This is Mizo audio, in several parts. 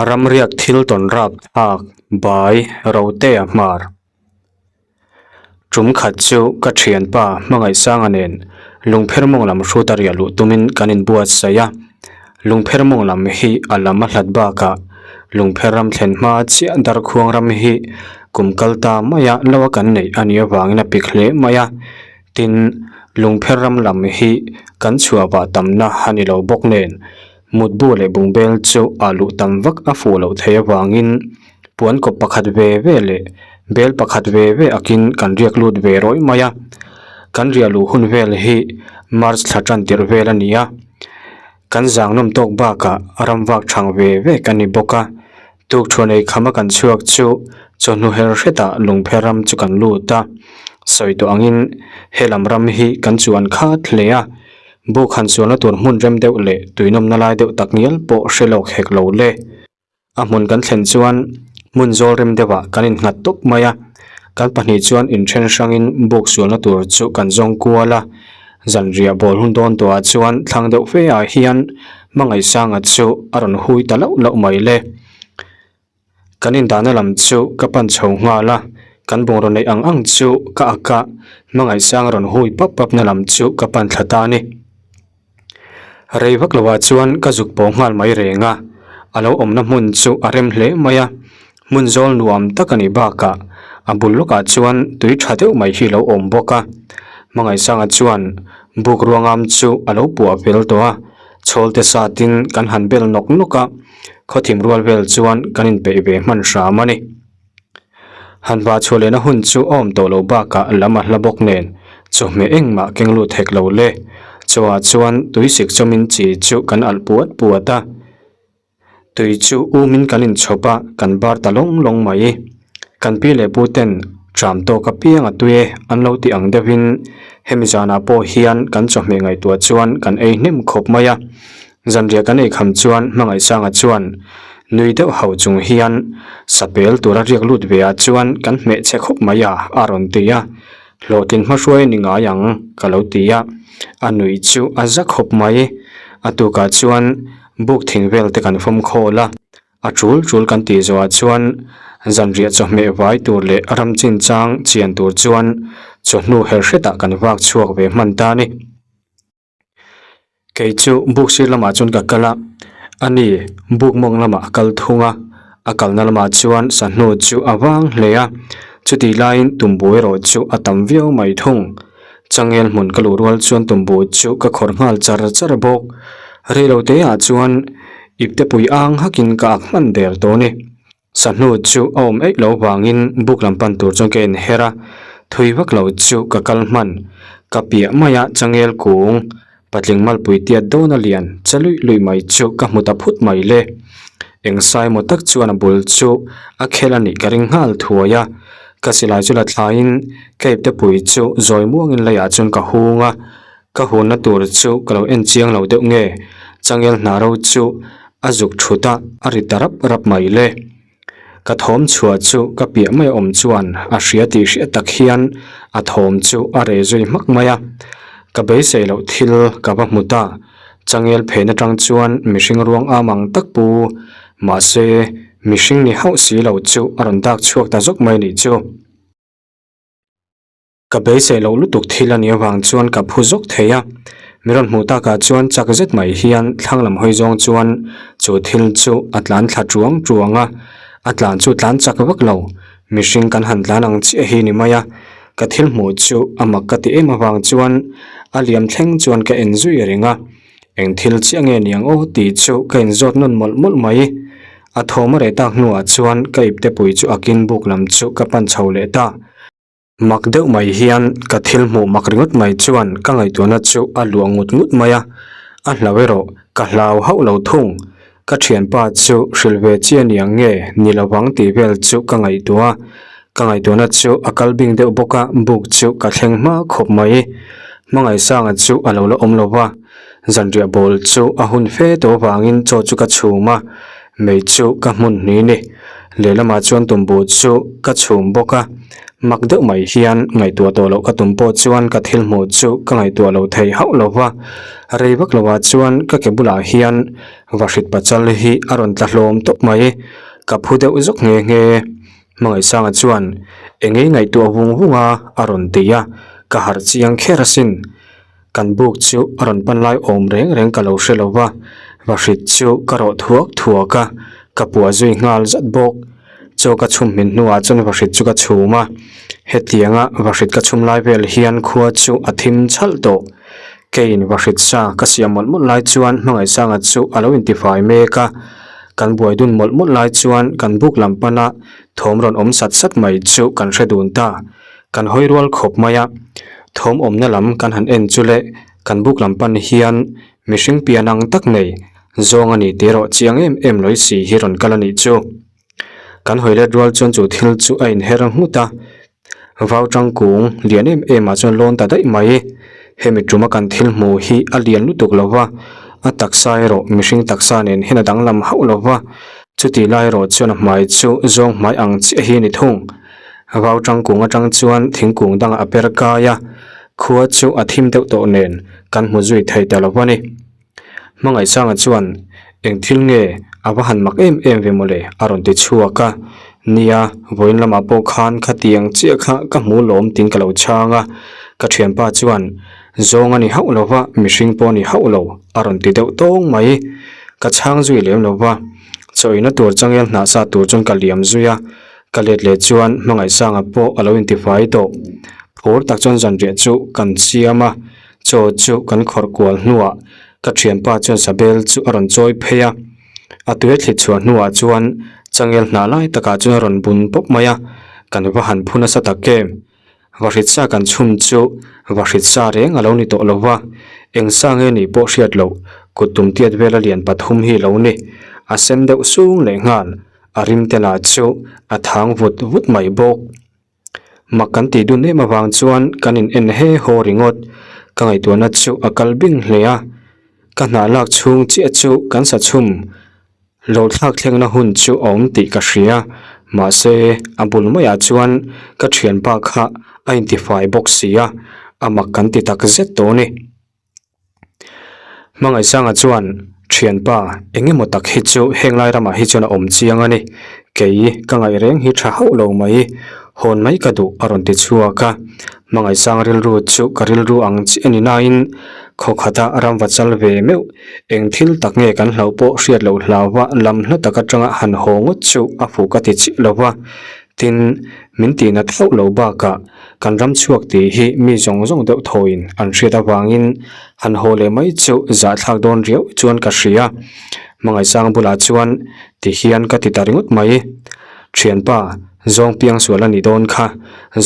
Ramriak thil tawn rap thlak bai Rotea hmar. Tum khat chu ka thianpa Hmangaihsanga nen Lungpher mawng lam hrut a riah luh tumin kan inbuatsaih a. Lungpher mawng lam hi a lam a hlat bakah Lungpher ram thlen hma chiah Darkhuang ram hi kum kal ta maia lo a kan neih a nih avangin a pik hle mai a. Tin, Lungpher ram lam hi kan chhuah vah tamna a ni lo bawk nen Mutbu leh bungbel chu a luh tam vak a fuh loh theih avangin puan kawp pakhat ve ve leh bel pakhat ve ve akin kan riak lut ve rawih mai a. Kan riah luh hun vel hi March thla tan tirh vel a ni a. Kan zangnawm tawk bakah ramvak thang ve ve kan ni bawk a. Tukthuan ei khama kan chhuak chu chawhnu her hretah lungpher ram chu kan lut a. Sawi tawh angin helam ram hi kan chuan khat hle a. Buk han chuanna tur hmun rem deuh leh tuinawmna lai deuh tak ngial pawh hre lawk hek lo le. A hmun kan thlen chuan hmun zawl rem deuhah kan innghat tawp mai a. Kan pahnih chuan inthen hrangin buk sualna tur chu kan zawng kual a. Zanriah bawl hun dawn tawhah chuan thlang deuh fe ah hian Hmangaihsanga chu a rawn hui ta lauh lauh mai le. Kan indahna lam chu ka pan chho nghal a, kan bungraw neih ang ang chu ka ak a, Hmangaihsanga rawn hui pap pap na lam chu ka pan thla ta a ni. Rei vak lovah chuan ka zuk pawh nghal mai reng a, a lo awmna hmun chu a rem hle mai a, hmun zawl nuam tak a nih bakah a bul lawkah chuan tui tha deuh mai hi a lo awm bawk a. Hmangaihsanga chuan buk ruangam chu a lo puah fel tawh a, chhawlte satin kan han bel nawk nawk a, khawthim rual vel chuan kan inpeih ve hman hram a ni. Han va chhuah lehna hun chu a awm tawh lo bakah lam a hla bawk nen chawhmeh engmah keng lut hek lo le. Chawah chuan tuisik chawmin chi chu kan alh puat puat a, tui chu umin kan inchhawp a, kan bar ta lawng lawng mai. Kan pi leh pu ten tram tawk apiang a tui e an lo ti ang deuhin hemi zanah pawh hian kan chawhmeh ngaihtuah chuan kan ei hnem khawp mai a. Zanriah kan ei kham chuan Hmangaihsanga chuan nui deuh hau chung hian sapel tura riak lut ve ah chuan kan hmeh che khawp mai a, a rawn ti a. Hlawhtlin hmahruai a ni ngai ang ka lo ti a, a nui chu a za khawp mai. A tukah chuan buk thing vel te kan fawm khawl a, a tul tul kan tih zawhah chuan zanriah chawhmeh vai tur leh ram chinchang chian tur chuan chawhnu her hretah kan vak chhuak ve hman ta a ni. Kei chu buk sir lamah chuan ka kal a, ani buk mawng lamah a kal thung a, a kalna lamah chuan sahnu chu a vang hle a, chutih laiin tumbu erawh chu a tam viau mai thung. Changel hmun ka luh rual chuan tumbu chu ka khawrh nghal char char bawk. Reilote ah chuan ipte pui ang hakin ka ak hman der tawh a ni. Sahnu chu a awm eih lo vangin buk lam pan tur chuan ka inher a, thui vak lo chu ka kal hman. Ka piah mai a changel kung patling malpui tiat dawn a lian che luih luih mai chu ka hmu ta phut mai le. Eng sai maw tak chuan a bul chu a khel a nih ka ring nghal thuai a, ka silai chu la thlaiin ka ipte pui chu zawi muangin leiah chuan ka hung a, Ka hunna tur chu ka lo en chiang lo deuh nge, changel hna ro chu a zuk thut a, a ri ta rap rap mai le. Ka thawm chhuah chu ka piah mai awm chuan a hria tih hriat tak hian a thawm chu a reh zui hmak mai a. Ka beisei loh thil ka va hmu ta, changel phen atang chuan mihring ruang am ang tak pu, mahse mihring ni hauh si lo chu a rawn dak chhuak ta zawk mai nih chu. Ka beisei loh lutuk thil a nih avang chuan ka phu zawk thei a, mi rawn hmuh takah chuan chak zet mai hian thlang lam hawi zawng chuan chu thil chu a tlan thla tuang tuang a, a tlan chu tlan chak vak lo, mihring kan han tlan ang chiah hi ni mai a, ka thil hmuh chu a mak ka ti em avang chuan a liam thleng chuan ka en zui reng a, eng thil chiah nge niang aw tih chu ka inzawt nawn mawlh mawlh mai. A thawm a reh tak hnuah chuan ka ipte pui chu a kin buk lam chu ka pan chho leh ta. Mak deuh mai hian ka thil hmuh mak ringawt mai chuan ka ngaihtuahna chu a luah ngut ngut mai a, a hlau erawh ka hlau hauh lo thung. Ka thianpa chu hrilh ve chi a niang nge ni lovang tih vel chu ka ngaihtuah a, ka ngaihtuahna chu a kal bing deuh bawk a, buk chu ka thleng hma khawp mai. Hmangaihsanga chu a lo la awm lo va, zanriah bawl chu a hun fe tawh avangin chaw chu ka chhum a, mei chu ka hmun hni ni. Lehlamah chuan tumbu chu ka chhum bawk a. Mak deuh mai hian ngaihtuah tawh loh ka tum pawh chuan ka thil hmuh chu ka ngaihtuah lo thei hauh lo va. Rei vak lovah chuan ka ke bulah hian vahrit pachal hi a rawn tla hlawm tawp mai. Ka phu deuh zawk nghe nghe. Hmangaihsanga chuan engei ngaihtuah vung vung a a rawn ti a, ka harh chiang kher asin. Kan buk chu a rawn pan lai awm reng reng ka lo hre lo va, vahrit chu ka rawh thuak thuak a, ka puah zui nghal zat bawk. Chaw ka chhum hmin hnuah chuan vahrit chu ka chhum a, hetianga vahrit ka chhum lai vel hian khua chu a thim chhalh tawh. Keiin vahrit sa ka siam mawlh mawlh lai chuan Hmangaihsanga chu a lo intifai mek a, kan buai dun mawlh mawlh lai chuan kan buk lam pana thawm rawn awm sat sat mai chu kan hre dun ta. Kan hawi rual khawp mai a, thawm awmna lam kan han en chu le kan buk lam pan hian mihring pian ang tak nei zawng a ni tih erawh chiang em em lawi si hi rawn kal a nih chu. Kan hawi let rual chuan chu thil chu a inher nghut a, vau tangkung lian em em ah chuan lawn ta daih mai. Hemi tuma kan thil hmuh hi a lian lutuk lo va, a taksa erawh mihring taksa nen hian a danglam hauh lo va, chutih lai erawh chuan a hmai chu zawng hmai ang chiah hi a ni thung. Vau tangkung atang chuan thingkung dangah a per kai a, khua chu a thim deuh tawh nen kan hmu zui thei ta lo va ni. Hmangaihsanga chuan, Eng thil nge a va han mak em em ve mawle? a rawn ti chhuak a. Nia, vawiin lamah pawh khan khatiang chiah kha ka hmu lawm tiin ka lo chhang a. Ka thianpa chuan, Zawng a ni hauh lo va, mihring pawh a ni hauh lo, a rawn ti deuh tawng mai. Ka chhang zui lem lo va, chawina tur changel hnah sa tur chuan ka liam zui a. Ka let leh chuan Hmangaihsanga pawh a lo intifai tawh. Phur tak chuan zanriah chu kan siam a. Chaw chu kan khawrh kual hnuah ka thianpa chuan sabel chu a rawn chawi phei a, a tui a thlit chhuah hnuah chuan changel hnah lai takah chuan a rawn bun pawp mai a, kan va han phu nasa tak em. Vahrit sa kan chhum chu vahrit sa reng a lo ni tawh lo va, eng sa nge nih pawh hriat loh kut tum tiat vela lian pathum hi lo ni, a sen deuh sung leh nghal, a rim te lah chu a thang vut vut mai bawk. Mak kan tih dun em avang chuan kan in en he haw ringawt. Ka ngaihtuahna chu a kal bing hle a. Ka hnah lak chhung chiah chu kan sa chhum lo thlak thlengna hun chu a awm tih ka hria. Mahse, a bul maiah chuan ka thianpa kha a intifai bawk si a, a mak kan ti tak zet tawh a ni. Hmangaihsanga chuan, Thianpa, eng emaw tak hi chu heng lai ramah hi chuan a awm chiang a ni. Kei ka ngaih reng hi tha hauh lo mai, hawn mai ka duh a rawn ti chhuak a. Hmangaihsang rilru chu ka rilru ang chiah a ni nain khaw khata ram va chal ve meuh, eng thil tak nge kan hlauh pawh hriat loh hlauva lam hla tak atanga han haw ngawt chu a fuh ka ti chiah lo va. Tin, min tihna thauh lo bakah kan ram chhuak tih hi mi zawng zawng deuh thawiin an hriat avangin han haw leh mai chu zahthlak dawn riau chuan ka hria. Hmangaihsang bulah chuan ti hian ka ti ta ringawt mai. Thianpa, zawng piangsual a nih dawn kha.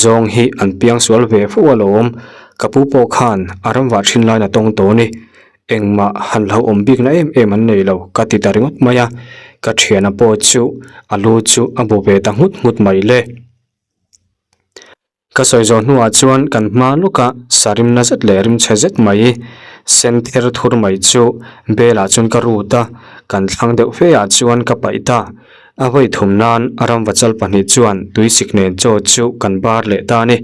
Zawng hi an piangsual ve fo alawm. Ka pu pawh khan a ram vah thin lain a tawng tawh a ni. Engmah han hlauhawm bikna em em an nei lo ka ti ta ringawt mai a, ka thiana pawh chu a lu chu a bu ve ta nghut nghut mai le. Ka sawi zawh hnuah chuan kan hma lawka sarimna zet leh rimchhe zet mai sen ther thur mai chu belah chuan ka rut a, kan thlang deuh fe ah chuan ka paih ta. A vawi thum nan a ramvachal pahnih chuan tuisik nen chaw chu kan bar leh ta a ni.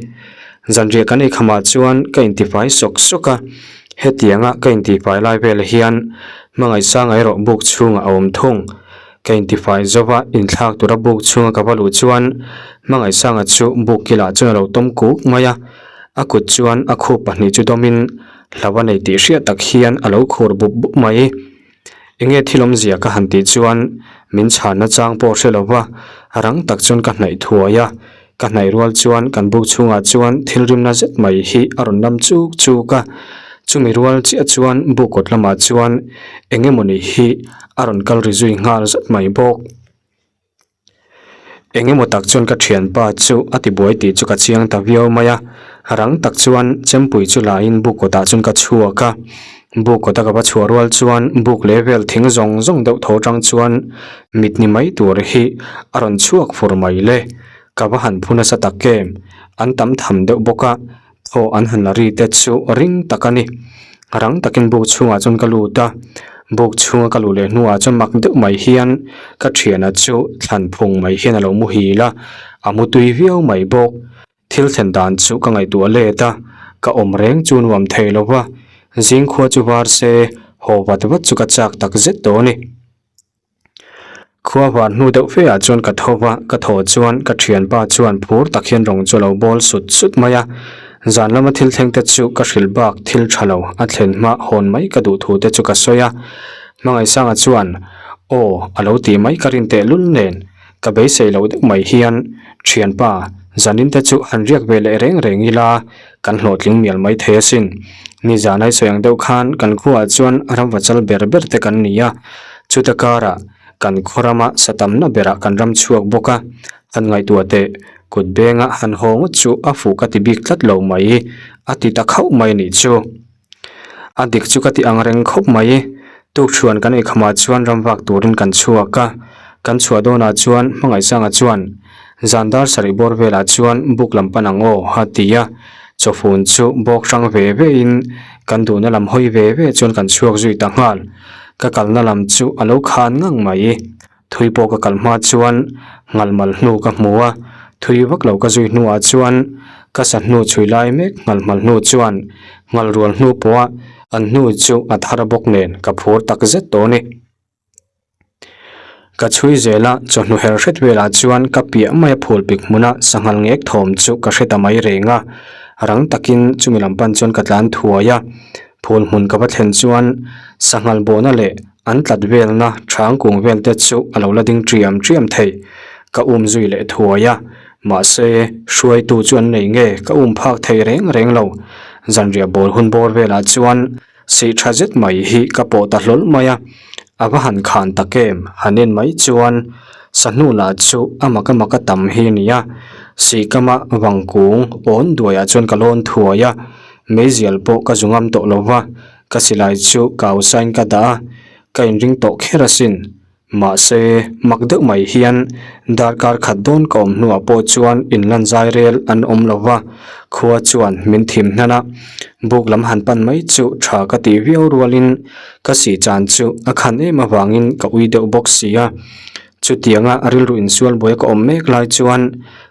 Zanriah kan eikhamah chuan ka intifai sawk sawk a, hetianga ka intifai lai vel hian Hmangaihsanga erawh buk chhungah a awm thung. Ka intifai zova inthlak tura buk chhunga ka va luh chuan Hmangaihsanga chu buk kilah chuan a lo tawm kuk mai a, a kut chuan a khup pahnih chu dawmin hlau a nei tih hriat tak hian a lo khur bup bup mai. Enge thil awmzia ka han tih chuan min chhanna chang pawh hre lo va, rang tak chuan ka hnaih thuai a, ka hnaih rual chuan kan buk chhungah chuan thil rimna zet mai hi a rawn lam chuk chuk a, chumi rual chiah chuan buk kawt lamah chuan eng emawni hi a rawn kal ri zui nghal zet mai bawk. Eng emaw tak chuan ka thianpa chu a tibuai tih chu ka chiang ta viau mai a, rang tak chuan chempui chu lain buk kawtah chuan ka chhuak a, buk kawta ka va chhuah rual chuan buk leh vel thing zawng zawng deuh tho tang chuan mit ni mai tur hi a rawn chhuak fur mai le, ka va han phu nasa tak em, an tam tham deuh bawk a. Aw an han la ri te chu ring tak a ni. Rang takin buk chhungah chuan ka lut a, buk chhunga ka luh leh hnuah chuan mak deuh mai hian ka thiana chu thlan phung mai hian a lo muhil a, a mutui viau mai bawk. Thil thlen dan chu ka ngaihtuah let a, ka awm reng chu nuam thei lo va, zing khua chu var se haw vat vat chu ka chak tak zet tawh a ni. Khua var hnu deuh fe ah chuan ka tho va, ka thaw chuan ka thianpa chuan phur tak hian rawng chu a lo bawl sut sut mai a, zan lama thil thleng te chu ka hrilh bak thil tha lo a thlen hma hawn mai ka duh thu te chu ka sawi a, Hmangaihsanga chuan aw a lo tih mai ka rin tehlul nen Ka beisei lo deuh mai hian thianpa zanin te chu han riak ve leh reng reng ila kan hlawhtling mial mai thei asin. Nizan ai sawi ang deuh khan kan khuaah chuan ramva chal ber ber te kan ni a, chuta karah kan khaw rama sa tamna berah kan ram chhuak bawk a, han ngaihtuah teh kut benga han haw ngawt chu a fuh ka ti bik tlat lo mai a ti ta khauh mai nih chu. A dik chu ka ti ang reng khawp mai. Tukṭhuan kan eikhamah chuan ram vak turin kan chhuak a, kan chhuah dawnah chuan Hmangaihsanga chuan zan dar sarih bawr velah chuan buk lam pan ang aw a ti a, chawfun chu bawk hrang ve ve in kan duhna lam hawi ve ve chuan kan chhuak zui ta nghal. Ka kalna lam chu a lo khan ngang mai. Thui pawh ka kal hma chuan nghalmal hnu ka hmu a, thui vak lo ka zui hnuah chuan ka sa hnu chhui lai mek nghalhmal hnu chuan nghal rual hnu pawha an hnu chu a thar bawk nen ka phur tak zet tawh a ni. Ka chhui zel a, chawhnu her hret velah chuan ka piah mai a phul pik hmuna sanghal ngek thawm chu ka hre ta mai reng a, rang takin chumi lam pan chuan ka tlan thuai a, phul hmun ka va thlen chuan sanghal bawhna leh An tlat velna thang kung vel te chu a lo la ding triam triam thei. Ka um zui leh thuai a, mahse hruaitu chu an nei nge ka um phak thei reng reng lo. Zanriah bawl hun bawr velah chuan sih tha zet mai hi ka pawh ta hlawl mai a, a va han khan tak em han en mai chuan sahnu lah chu a mak a mak a tam hi a ni a, sihkama vang kung awn duaiah chuan ka lawn thuai a, meizial pawh ka zu ngam tawh lo va. Ka silai chu ka ausain ka dah a, ka inring tawh kher asin. Mahse, mak deuh mai hian darkar khat dawn ka awm hnuah pawh chuan inlan zai rel an awm lo va, khua chuan min thim hnan a. Buk lam han pan mai chu tha ka tih viau rualin ka sih chan chu a khan em avangin ka ui deuh bawk si a. Chutianga rilru insual buai ka awm mek lai chuan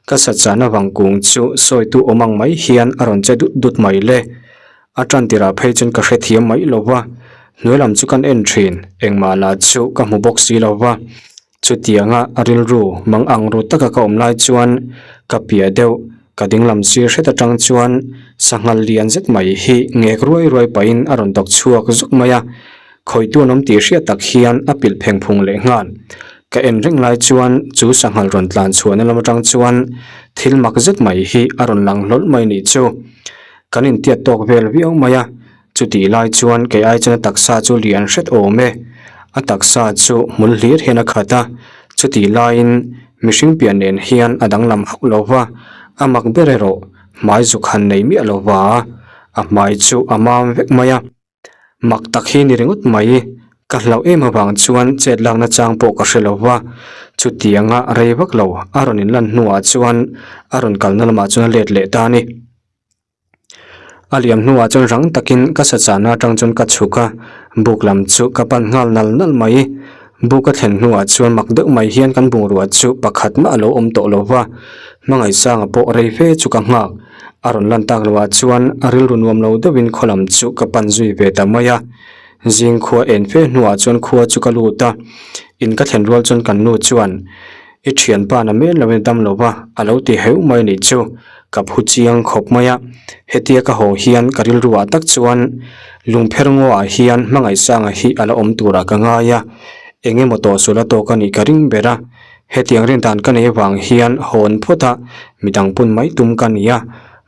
ka sa chan avang kung chu sawitu awm ang mai hian a rawn che dut dut mai le. A tan tirah phei chuan ka hrethiam mai lo va, hnuai lam chu kan en thin, engmah lah chu ka hmu bawk si lo va. Chutianga a rilru mang ang ru taka ka awm lai chuan ka piah deuh, ka ding lam sir hret atang chuan sanghal lian zet mai hi ngek ruai ruai pahin a rawn dawk chhuak zuk mai a, khawitu an awm tih hriat tak hian a pilh pheng phung leh nghal. Ka en reng lai chuan chu sanghal rawn tlan chhuahna lam atang chuan thil mak zet mai hi a rawn lang hlawl mai nih chu. Kan intiat tawk vel viau mai a, chutih lai chuan kei ai chuan a taksa chu lian hret awm e. A taksa chu hmul hlir hian a khat a, chutih laiin mihring pian nen hian a danglam hauh lo va, a mak ber erawh hmai zuk han nei miah lo va, a hmai chu a mam vek mai a. Mak tak hi ni ringawt mai, ka hlauh em avang chuan chet lakna chang pawh ka hre lo va, chutianga rei vak lo a rawn inlan hnuah chuan a rawn kalna lamah chuan a let leh ta a ni. A liam hnuah chuan rang takin ka sa chahna atang chuan ka chhuk a, buk lam chu ka pan nghal nal nal mai. Buk a thlen hnuah chuan mak deuh mai hian kan bungrua chu pakhat mah a lo awm tawh lo va, Hmangaihsanga pawh rei fe chu ka nghak. A rawn lan tak loah chuan a rilru nuam lo deuhin khaw lam chu ka pan zui ve ta mai a. Zing khua en fe hnuah chuan khua chu ka lut a, in ka thlen rual chuan kan nu chuan, I thianpa na men loin a dam lo va, a lo ti heuh mai anih chu. Ka phu chiang khawp mai a, hetia ka haw hian ka rilru ah tak chuan lungpher ngaw ah hian Hmangaihsanga hi a la awm turah ka ngai a, eng emaw tawhsual a tawk a nih ka ring ber a, hetiang rin dan ka nei avang hian hawn phawt a midang pun mai tum ka ni a,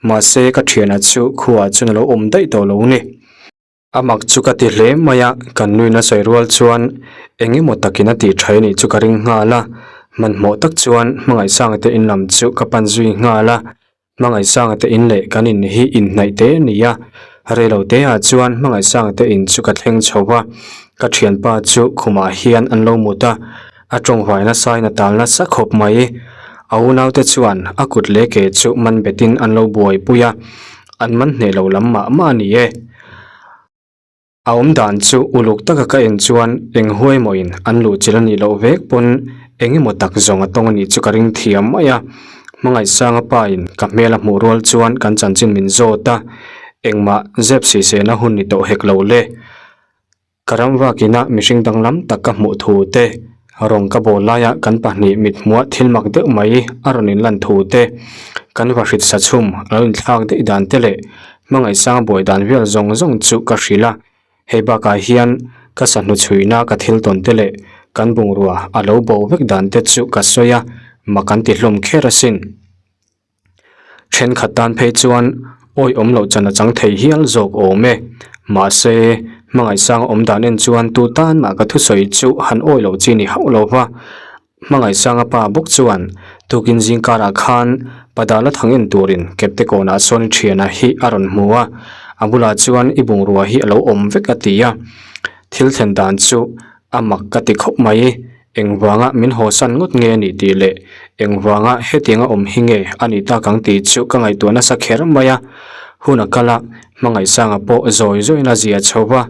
mahse ka thiana chu khuaah chuan a lo awm daih tawh lo ni. A mak chu ka ti hle mai a, kan nuin a sawi rual chuan eng emaw takin a tih tha anih chu ka ring nghal a, hmanhmawh tak chuan Hmangaihsanga te in lam chu ka pan zui nghal a, Hmangaihsanga te in leh kan in hi inhnaih te a ni a, reilo te ah chuan Hmangaihsanga te in chu ka thleng chho va, ka thianpa chu khumah hian an lo mut a, a tawngvai nasa in a tal nasa khawp mai, a unaute chuan a kut leh ke chu man betin an lo buaipui a, an man hneh lo lam mah mah a ni e. A awm dan chu uluk taka ka en chuan eng huai mawhin an luh chilh a nih loh vek pawn eng emaw tak zawng a tawng a nih chu ka ring thiam mai a. Hmangaihsanga pa in ka hmel a hmuh rual chuan kan chanchin min zawt a, engmah zep sisena hun ni tawh hek lo le. Ka ram vakina mihring danglam tak ka hmuh thu te, rawng ka bawl laia kan pahnih mithmuah thil mak deuh mai a rawn inlan thu te, kan vahrit sachhum a lo inthlak daih dan te leh hmangaihsanga buai dan vel zawng zawng chu ka hrilh a. Hei bakah hian ka sahnu chhuina ka thil tawn te leh kan bungrua a lo bo vek dan te chu ka sawi a, mak an ti hlawm kher asin. Thenkhat tan phei chuan awi awm loh chan a chang thei hial zawk awm e. Mahse, hmangaihsanga awm dan en chuan tu tan mah ka thusawi chu han awi loh chi ni hauh lo va. Hmangaihsanga pa bawk chuan tukin zing karah khan Padala thang en turin Kepte kawnah sawn i thiana hi a rawn hmu a, a bulah chuan i bungrua hi a lo awm vek a ti a. Thil thlen dan chu a mak ka ti khawp mai. Engvanga min hawsan ngawt nge a nih tih leh engvanga hetianga awm hi nge a nih tak ang tih chu ka ngaihtuah nasa kher mai a. Hun a kal a, hmangaihsanga pawh zawi zawiin a zia chho va,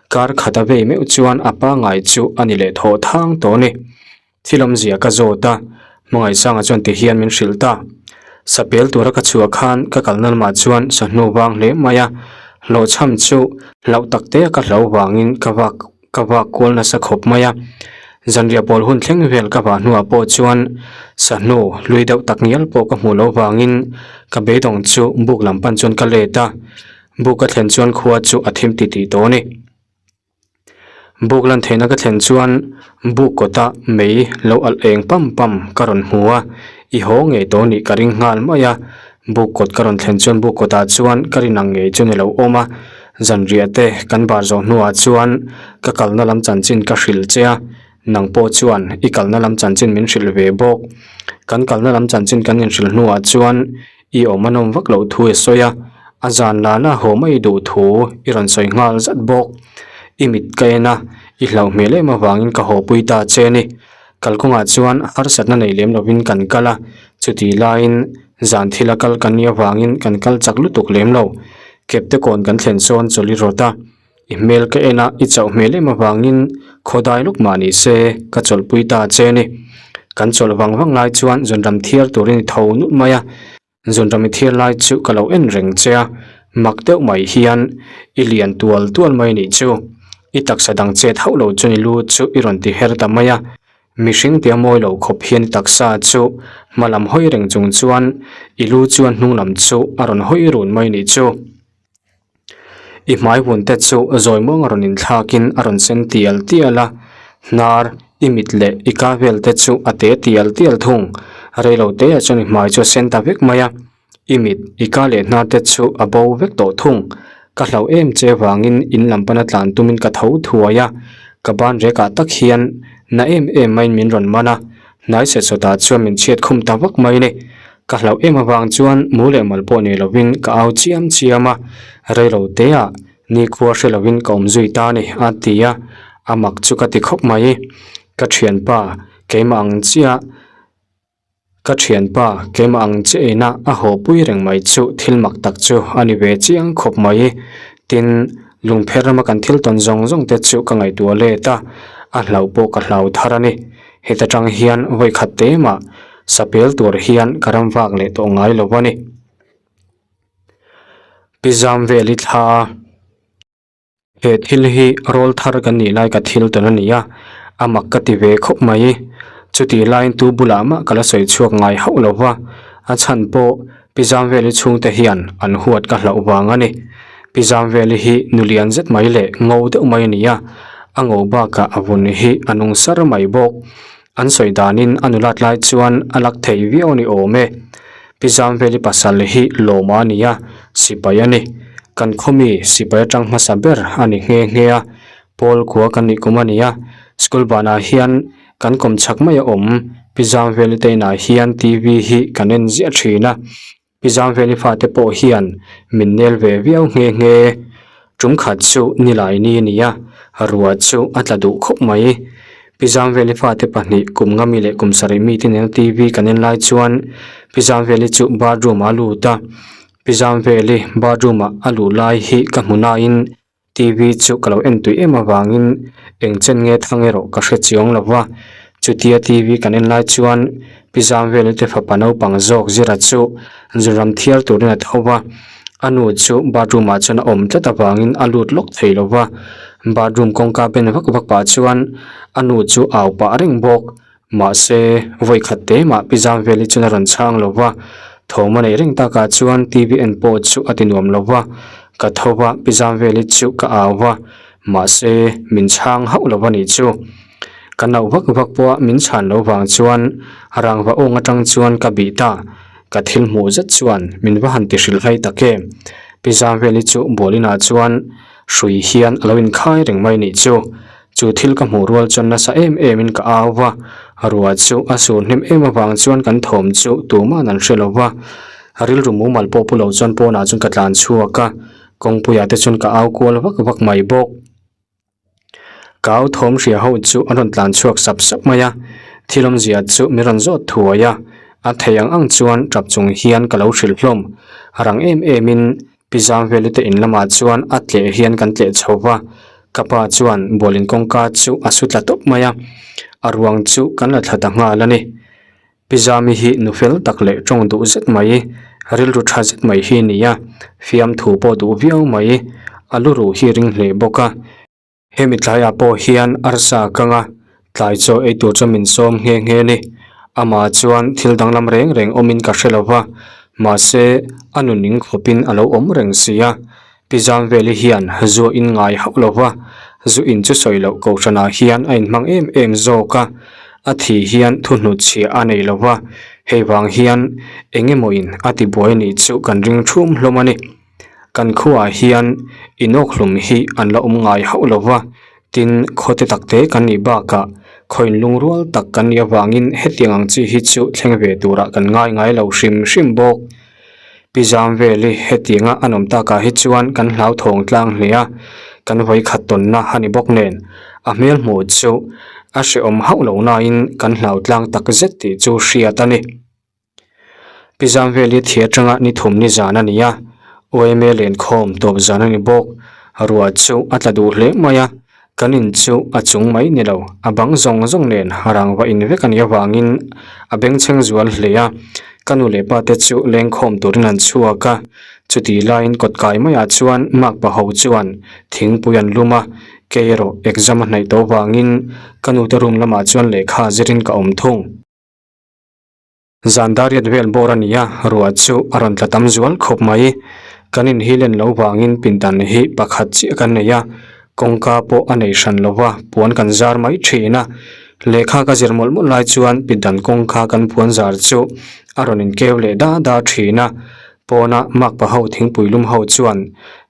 kar khat a vei meuh chuan a pangngai chu a ni leh thawh thang tawh a ni. Thil awmzia ka zawt a, hmangaihsanga chuan ti hian min hrilh ta. Sapel tura ka chhuah khan ka kalna lamah chuan sahnu vang hle mai a, hlawhchham chu hlauh tak te a ka hlo vangin ka vak Ka vak kual nasa khawp mai a, zanriah pawl hun thleng vel ka vah hnuah pawh chuan sahnu hlui deuh tak ngial pawh ka hmuh loh vangin ka beidawng chu buk lam pan chuan ka let a, buk ka thlen chuan khua chu a thim titih tawh a ni. Buk lan theihna ka thlen chuan buk kawta mei lo alh eng pam pam ka rawn hmu a, i haw ngei tawh nih ka ring nghal mai a, buk kawt ka rawn thlen chuan buk kawtah chuan ka rin ang ngei chu ni lo awm a. Zanriah te kan bar zawh hnuah chuan ka kalna lam chanchin ka hrilh che a, nang pawh chuan i kalna lam chanchin min hrilh ve bawk. Kan kalna lam chanchin kan inhrilh hnuah chuan i awm a nawm vak loh thu i sawi a, a zan lana haw mai duh thu i rawn sawi nghal zat bawk. I mit ka en a, i hlauh hmel em avangin ka haw pui ta che a ni. Kalkawngah chuan harsatna nei lem lovin kan kal a, chutih laiin zan thila kal kan nih avangin kan kal chak lutuk lem lo. Kepte kawn kan thlen sawn chawlh i rawt a, i hmel ka en a, i chauh hmel em avangin khawdai lawk mah ni se ka chawlhpui ta che a ni. Kan chawlh vang vang lai chuan zunram thiar turin i tho nulh mai a. Zunram i thiar lai chu ka lo en reng che a, mak deuh mai hian i lian tual tual mai nih chu. I taksa dang chet hauh lo chuan i lu chu i rawn ti her ta mai a, mihring tia mawi lo khawp hian i taksa chu hma lam hawi reng chung chuan i lu chuan hnung lam chu a rawn hawi run mai nih chu. I hmai vun te chu zawi muang a rawn inthlakin a rawn sen tial tial a, hnar, i mit leh i ka vel te chu a te tial tial thung. Reilo te ah chuan i hmai chu a sen ta vek mai a, i mit, i ka leh hnar te chu a bo vek tawh thung. Ka hlauh em che vangin in lam pana tlan tumin ka tho thuai a, ka ban rekah tak hian na em em maiin min rawn man a, Hnai set sawtah chuan min chhiat khum ta vak mai ni. Ka hlauh em avang chuan mu leh mal pawh nei lovin ka au chiam chiam a, reilo teah nikhua hre lovin ka awm zui ta ni a ti a, a mak chu ka ti khawp mai. Ka thianpa keimah ang chiah ka thianpa keimah ang chiah ina a haw pui reng mai chu thil mak tak chu a ni ve chiang khawp mai. Tin, lungpher rama kan thil tawn zawng zawng te chu ka ngaihtuah let a, a hlauh pawh ka hlau thar a ni. Heta tang hian vawi khat te mah sapel tur hian ka ram vak leh tawh ngai lo a ni. Pi zam vel i thla a, he thil hi rawl thar kan nih lai ka thil tawn a ni a, a mak ka ti ve khawp mai. Chutih laiin tu bulah mah ka la sawi chhuak ngai hauh lo va, a chhan pawh Pi Zamveli chhungte hian an huat ka hlauh vang a ni. Pi Zamveli hi nu lian zet mai leh ngo deuh mai a ni a, a ngo bakah a vun hi a nung sar mai bawk. An sawi danin a nulat lai chuan a lak thei viau a ni awm e. Pi Zamveli pasal hi Lawma a ni a, sipai a ni. Kan khawmi sipai atang hmasa ber a ni nghe nghe a, Pawl khua kan nih kum a ni a, school banah hian Kan kawm chhak mai a awm, Pi Zangveli te inah hian TV hi kan en ziah thin a, Pi Zangveli fate pawh hian min nel ve viau nghe nghe. Tum khat chu nilai ni a ni a, ruah chu a tla duh khawp mai. Pi Zangveli fate pahnih kum nga mi leh kum sarih mi te nena TV kan en lai chuan Pi Zangveli chu bathroom ah a lut a, Pi Zangveli bathroom ah a luh lai hi ka hmu nain TV chu ka lo en tui em avangin eng chen nge thang erawh ka hre chiang lo va, chutia TV kan en lai chuan Pi Zamveli te fapa naupang zawk Zira chu zunram thiar turin a tho va, a nu chu bathroom ah chuan a awm tlat avangin a lut lawk thei lo va, bathroom kawngka ben vak vak pah chuan a nu chu au pah reng bawk. Mahse, vawi khat te mah Pi Zamveli chuan a rawn chhang lo va, thawm a neih reng takah chuan TV en pawh chu a ti nuam lo va, ka tho va Pi Zamveli chu ka au va, mahse min chhang hauh lo va nih chu. Ka nauh vak vak pawha min chhan lo vang chuan rangva awng atang chuan ka bih ta. Ka thil hmuh zet chuan min va han ti hrilh hlai tak em. Pi Zamveli chu Bualinah chuan hrui hian a lo inkhai reng mai nih chu. Chu thil ka hmuh rual chuan nasa em em in ka au va, ruah chu a sur hnem em avang chuan kan thawm chu tuman an hre lo va. Rilru mumal pawh pu lo chuan pawnah chuan ka tlan chhuak a, kawngpuiah te chuan ka au kual vak vak mai bawk. Ka au thawm hria ho chu an rawn tlan chhuak sap sap mai a, thil awmzia chu min rawn zawt thuai a, a thei ang ang chuan tap chung hian ka lo hrilh hlawm. Rang em em in Pi Zangveli te in lamah chuan a tleh hian kan tleh chho va, ka pa chuan bualin kawngka chu a su tla tawp mai a, a ruang chu kan la thla ta nghal a ni. Pi Zami hi nu fel tak leh tawng duh zet mai, rilru tha zet mai hi a ni a, fiamthu pawh duh viau mai, a lu ruh hi ring hle bawk a. Hemi tlaiah pawh hian arsa a kang a, tlai chaw ei tur chu min sawm nghe nghe a ni. Amah chuan thil danglam reng reng awmin ka hre lo va, mahse a nuning khawpin a lo awm reng si a. Pi Zamveli hian zu a in ngai hauh lo va, zu in chu sawi loh kohhranah hian a inhmang em em zawk a, a thi hian thuhnut chhiah a nei lo va, hei vang hian eng emawin a tibuai a nih chu kan ring thum hlawm a ni. Kan khuaah hian inawkhlum hi an la awm ngai hauh lo va, tin khawte takte kan nih bakah khawiin lungrual tak kan nih avangin hetiang ang chi hi chu thleng ve turah kan ngai ngai lo hrim hrim bawk. Pi Zamveli hetianga an awm takah hi chuan kan hlauthawng tlang hle a, kan vawikhat tawnna a ni bawk nen a hmel hmuh chu a hrehawm hauh lo nain kan hlau tlang takzet tih chu hriat a ni. Pi Zamveli thi atanga ni thum ni zan a ni a, OMA lenkhawm tawp zan a ni bawk. Ruah chu a tla duh hle mai a, kan in chu a chung mai ni lo, a bang zawng zawng nen rangva in vek a nih avangin a bengchheng zual hle a. Ka nu leh pa te chu lengkhawm turin an chhuak a, chutih laiin kawtkai maiah chuan makpa ho chuan thingpui an lum a, kei erawh exam a hnaih tawh vangin ka nute room lamah chuan lehkha zirin ka awm thung. Zan dariat vel bawr a ni a, ruah chu a rawn tla tam zual khawp mai. Kan inhilen lo vangin pindan hi pakhat chiah kan nei a, kawngka pawh a nei hran lo va, puan kan zar mai thin a. Lehkha ka zir mawlh mawlh lai chuan pindan kawngka kan puan zar chu a rawn inkeu leh da da thin a, pawna makpa ho thingpui lum ho chuan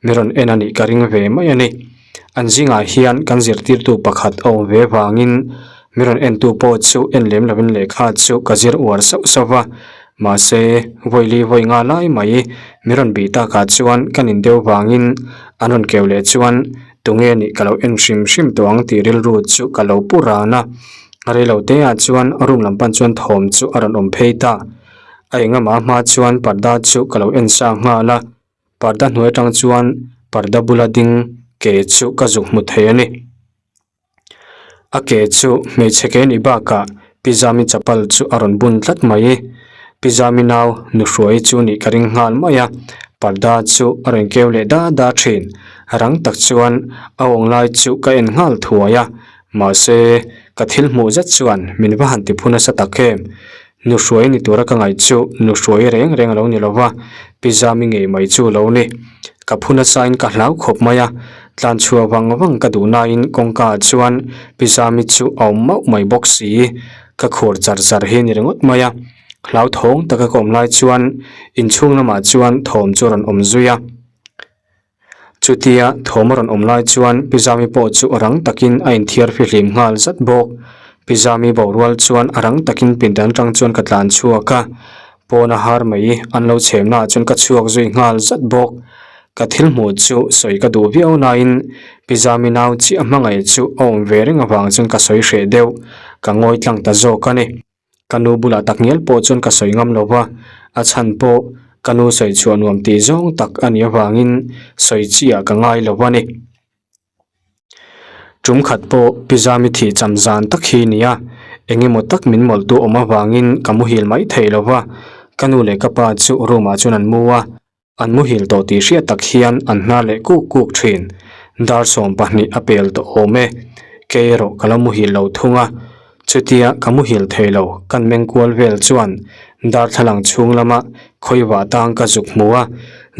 mi rawn en a nih ka ring ve mai a ni. An zingah hian kan zirtirtu pakhat a awm ve vangin mi rawn entu pawh chu en lem lovin lehkha chu ka zir uar sauh sauh va, mahse vawili vawi nga lai mai mi rawn bih takah chuan ka nin deuh vangin an rawn keu leh chuan tunge nih ka lo en hrim hrim tawh ang tih rilru chu ka lo pu ran a, reilo te ah chuan room lam pan chuan thawm chu a rawn awm phei ta, a engamaha hma chuan parda chu ka lo en sa nghal a. Parda hnuai atang chuan parda bula ding ke chu ka zuk hmu thei a ni. A ke chu hmeichhe ke nih bakah Pi Zami chapal chu a rawn bun tlat mai. Pi Zami nau nuhruai chu nih ka ring nghal mai a, parda chu a rawn keu leh da da thin. Rang tak chuan a awng lai chu ka en nghal thuai a, mahse ka thil hmuh zet chuan min va han ti phu nasa tak em. Nuhruai ni tura ka ngaih chu nuhruai reng reng a lo ni lo va, Pi Zami ngei mai chu a lo ni. Ka phu nasain ka hlau khawp mai a, tlan chhuah vang vang ka duh nain kawngka ah chuan Pi Zami chu a awm mauh mai bawk si. Ka khur char char hi a ni ringawt mai a, hlauthawng taka ka awm lai chuan inchhung lamah chuan thawm chu a rawn awm zui a. Chutia thawm a rawn awm lai chuan Pi Zami pawh chu a rang takin a inthiar fihlim nghal zat bawk. Pi Zami borual chuan a rang takin pindan atang chuan ka tlan chhuak a, pawna har mai an lo chhemnaah chuan ka chhuak zui nghal zat bawk. Ka thil hmuh chu sawi ka duh viau nain Pi Zami nau chiah hmangaih chu a awm ve reng avang chuan ka sawi hreh deuh, ka ngawi tlang ta zawk a ni. Ka nu bulah tak ngial pawh chuan ka sawi ngam lo va, a chhan pawh ka nu sawi chhuah nuam tih zawng tak a nih avangin sawi chiah ka ngai lo a ni. Tum khat pawh Pi Zami thih cham zan tak hi nia, Eng emaw tak min mawlhtu awm avangin ka muhil mai thei lo va, ka nu leh ka pa chu room ah chuan an mu a, an muhil tawh tih hriat tak hian an hnar leh kuk kuk thin. Dar 12 a pel tawh awm e, kei erawh ka la muhil lo thung a, chutia ka muhil thei lo kan meng kual vel chuan darthlalang chhung lama khawivah tang ka zuk hmu a,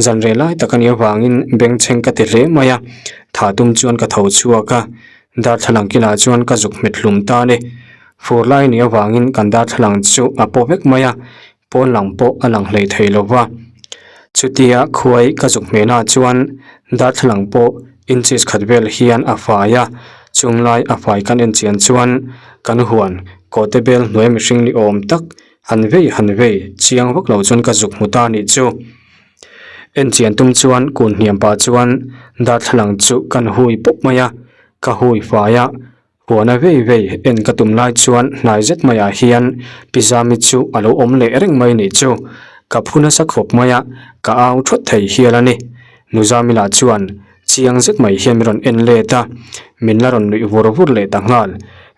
zan reh lai tak a nih avangin bengchheng ka ti hle mai a, tha tum chuan ka tho chhuak a. Darthlalang kilah chuan ka zuk hmet hlum ta a ni. Fur lai nih avangin kan darthlalang chu a paw vek mai a, pawn lang pawh a lang hlei thei lo va. Chutia khuai ka zuk hmehnaah chuan darthlalang pawh inches khat vel hian a fai a, chung lai a fai kan en chian chuan kan huan kawhte bel hnuai mihring ni awm tak han vei han vei chiang vak lo chuan ka zuk hmu ta a nih chu. En chian tum chuan kun hniam pah chuan darthlalang chu kan hui pawp mai a, ka hui fai a, huana vei vei en ka tum lai chuan hnai zet maiah hian Pi Zami chu a lo awm leh reng mai nih chu, ka phu nasa khawp mai a, ka au thawt thei hial a ni. Nu Zami lah chuan Chiang zet mai hian min rawn en let a, min la rawn nuih vur vur leh ta nghal.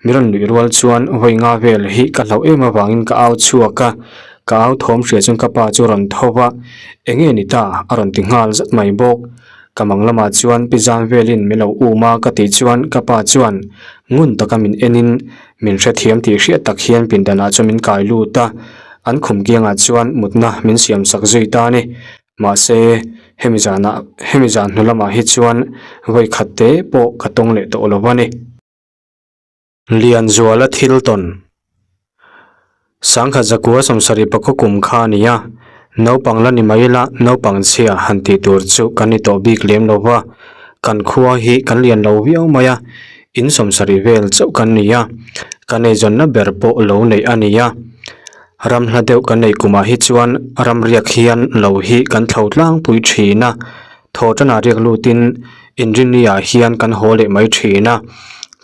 Min rawn nuih rual chuan vawi nga vel hi ka hlauh em avangin ka au chhuak a, ka au thawm hria chuan ka pa chu a rawn tho va, Eng nge ni ta? a rawn ti nghal zat mai bawk. Ka mang lamah chuan pi zan velin min lo um a ka tih chuan ka pa chuan ngun taka min enin min hrethiam tih hriat tak hian pindanah chuan min kai lut a, an khum kiangah chuan mutna min siam sak zui ta a ni. Mahse, hemi zanah, hemi zan hnu lamah hi chuan vawi khat te pawh ka tawng leh tawh lo a ni. Lianzuala thil tawn. Sangkhat zakua sawmsarih pakhaw kum kha a ni a, naupang la ni mai ila naupang chhia han tih tur chu kan ni tawh bik lem lo va, kan khua hi kan lian lo viau mai a, in sawmsarih vel chauh kan ni a, kan eizawnna ber pawh lo neih a ni a. Ram hla deuh kan nei kumah hi chuan ram riak hian lo hi kan thlo tlangpui thin a, thaw tanah riak lutin inrinni ah hian kan haw leh mai thin a,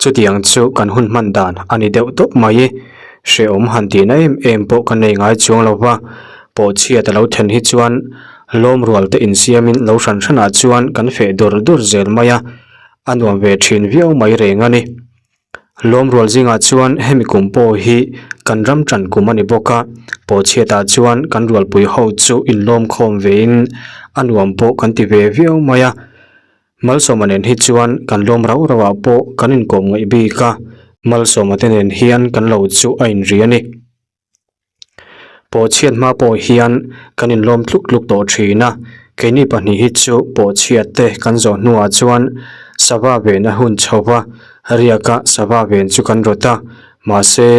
chutiang chu kan hun hman dan a ni deuh tawp mai. Hrehawm han tihna em em pawh kan nei ngai chuang lo va, pawhchhiat a lo then hi chuan lawm rual te insiamin lo hran hranah chuan kan feh dur dur zel mai a, a nuam ve thin viau mai reng a ni. Lawmrual zingah chuan hemi kum pawh hi kan ram tan kum a ni bawk a, pawhchhiatah chuan kan rualpui ho chu inlawmkhawm vein a nuam pawh kan ti ve viau mai a. Malsawma nen hi chuan kan lawm rau rauah pawh kan inkawm ngaih bik a, Malsawma te nen hian kan lo chu a inri a ni. Pawhchhiat hma pawh hian kan inlawm tluk tluk tawh thin a, keini pahnih hi chu pawhchhiat te kan zawh hnuah chuan sava ven a hun chho va, riaka sava ven chu kan rawt a, mahse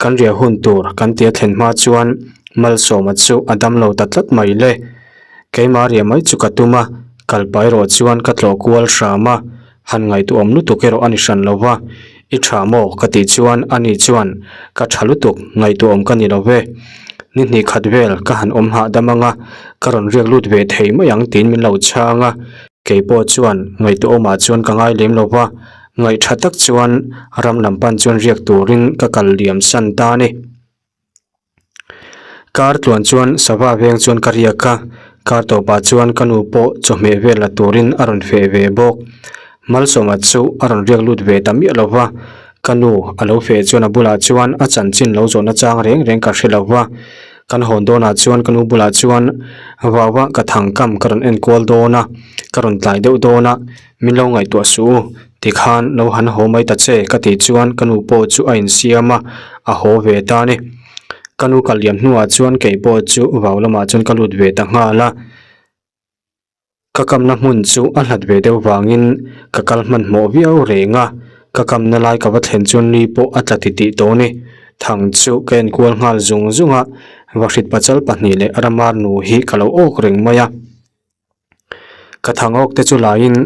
kan riah hun tur kan tia thlen hma chuan Malsawma chu a damlo ta tlat mai le. Keimah riah mai chu ka tum a, kalpa erawh chuan ka tlawh kual hram a, han ngaihtuahawm lutuk erawh a ni hran lo va, I tha maw? ka tih chuan ani chuan, Ka tha lutuk, ngaihtuahawm ka ni lo ve. Ni hnih khat vel ka han awm hahdam ang a, ka rawn riak lut ve thei mai ang tiin min lo chhang a. Kei pawh chuan ngaihtuahawmah chuan ka ngai lem lo va, ngaihtha tak chuan ram lam pan chuan riak turin ka kal liam san ta a ni. Kar tluan chuan sava veng chuan ka riak a, kar tawpah chuan ka nu pawh chawhmeh vel la turin a rawn feh ve bawk. Malsawma chu a rawn riak lut ve ta miah lo va, ka nu a lo feh chuan a bulah chuan a chanchin lo zawhna chang reng reng ka hre lo va. Kan hawn dawnah chuan ka nu bulah chuan vauva ka thangkam ka rawn enkual dawn a, ka rawn tlai deuh dawn a, min lo ngaihtuah suh u. Tikhan lo han haw mai ta che ka tih chuan ka nu pawh chu a insiam a, a haw ve ta a ni. Ka nu kal liam hnuah chuan kei pawh chu vau lamah chuan ka lut ve ta nghal a. Ka kamna hmun chu a hlat ve deuh vangin ka kal hmanhmawh viau reng a, ka kamna lai ka va thlen chuan ni pawh a tla titih tawh a ni. Thang chu ka enkual nghal zung zung a, vahrit pachal pahnih leh ramar nu hi ka lo awk reng mai a. Ka thang awk te chu laiin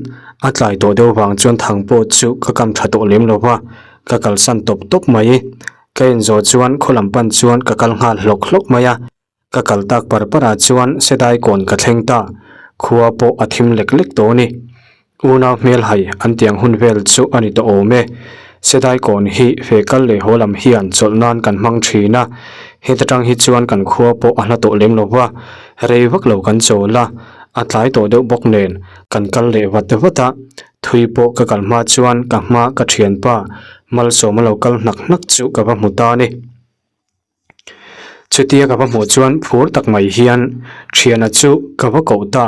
a tlai tawh deuh vang chuan thang pawh chu ka kam tha tawh lem lo va, ka kalsan tawp tawp mai. Ka inzawh chuan khaw lam pan chuan ka kal nghal hlawk hlawk mai a, ka kal tak par par ah chuan Sedai kawn ka thleng ta, khua pawh a thim lek lek tawh a ni. Unau hmel hai an tiang hun vel chu a ni tawh awm e. Sedai kawn hi fe kal leh haw lam hian chawlh nan kan hmang thin a, heta tang hi chuan kan khua pawh a hla tawh lem lo va, rei vak lo kan chawl a, a tlai tawh deuh bawk nen kan kal leh vat vat a, thui pawh ka kal hma chuan ka hma ka thianpa. Malsawma lo kal hnak hnak chu ka va hmu ta a ni. Chutia ka va hmuh chuan phur tak mai hian thiana chu ka va koh ta,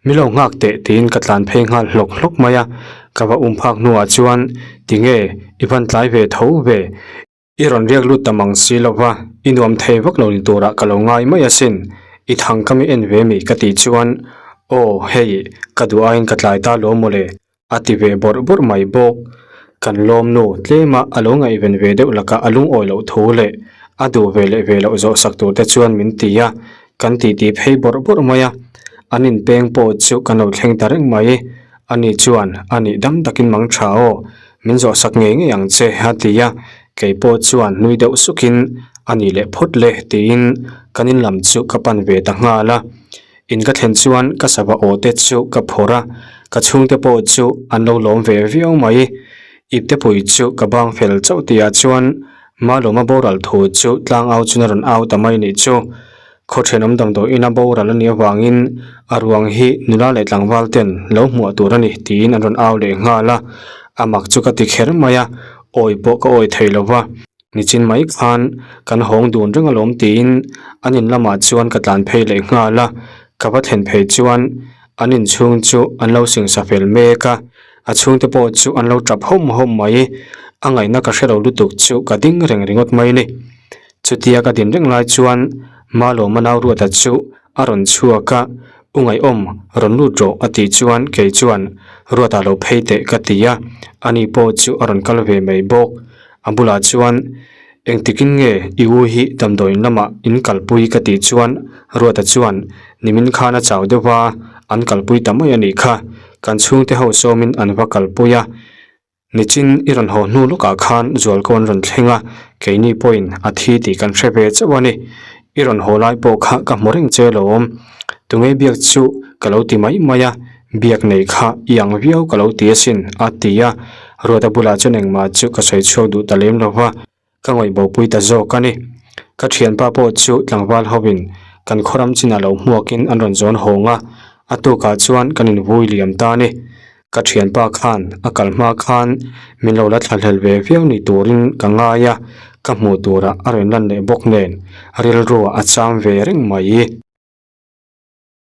mi lo nghak teh tiin ka tlan phei nghal hlawk hlawk mai a, ka va um phak hnuah chuan tinge i van tlai ve tho ve, i rawn riak lut ta mang si lo va, i nuam thei vak lo ni turah ka lo ngai mai asin, i thang ka mi en ve mi ka tih chuan aw hei ka duh aiin ka tlai ta lo mawle A ti ve bawrh bawrh mai bawk. Kan lawm nu tlema a lo ngaihven ve deuh lakah a lungawi loh thu leh a duh ve leh ve loh zawh sak tur te chuan min ti a, kan titi phei bawrh bawrh mai a. An inpeng pawh chu kan lo thleng ta reng mai. Ani chuan a nih dam takin mang tha aw, min zawh sak ngei ngei ang che a ti a, kei pawh chuan nui deuh sukin a nih leh phawt le tiin kan in lam chu ka pan ve ta nghal a. In ka thlen chuan ka sava aw te chu ka phawrh a, ka chhungte pawh chu an lo lawm ve viau mai. Iptepui chu ka bang fel chauh tihah chuan Malawma boral thu chu tlangau chun a rawn au ta mai nih chu. Khaw thenawm damdawi ina boral a nih avangin a ruang hi nula leh tlangval ten lo hmuah tur a ni tiin an rawn au leh nghal a, a mak chu ka ti kher mai a, awi pawh ka awi thei lo va. Nichin mai khan kan hawng dun reng alawm tiin an in lamah chuan ka tlan phei leh nghal a, ka va thlen phei chuan an inchhung chu an lo singsa fel mek a, a chhungte pawh chu an lo tap hawm hawm mai, a ngaihna ka hrelo lutuk chu ka ding reng ringawt mai ni. Chutia ka din reng lai chuan Malawma nau Ruata chu a rawn chhuak a, U Ngaihawm, rawn lut rawh a tih chuan kei chuan Ruata lo phei teh ka ti a, ani pawh chu a rawn kal ve mai bawk. A bulah chuan, Engtikin nge i u hi damdawiin lamah in kalpui ka tih chuan Ruata chuan, Nimin khan a chau deuh va, an kalpui ta mai a nih kha. Kan chhungte ho sawmin an va kalpui a. Nichin i rawn haw hnu lawkah khan Zualko an rawn thleng a, keini pawhin a thi tih kan hre ve chauh a ni. I rawn haw lai pawh kha ka hmu reng che lawm. Tunge biak chu ka lo ti mai mai a, Biak nei kha i ang viau ka lo ti asin, a ti a. Ruata bulah chuan engmah chu ka sawi chhuak duh ta lem lo va, ka ngawih bopui ta zawk a ni. Ka thianpa pawh chu tlangval hovin kan khawram chinah lo hmuakin an rawn zawn hawng a, a tukah chuan kan invui liam ta a ni. Ka thianpa khan a kal hma khan min lo la thlahlel ve viau ni turin ka ngai a, ka hmuh turah a rawn lan leh bawk nen rilruah a cham ve reng mai.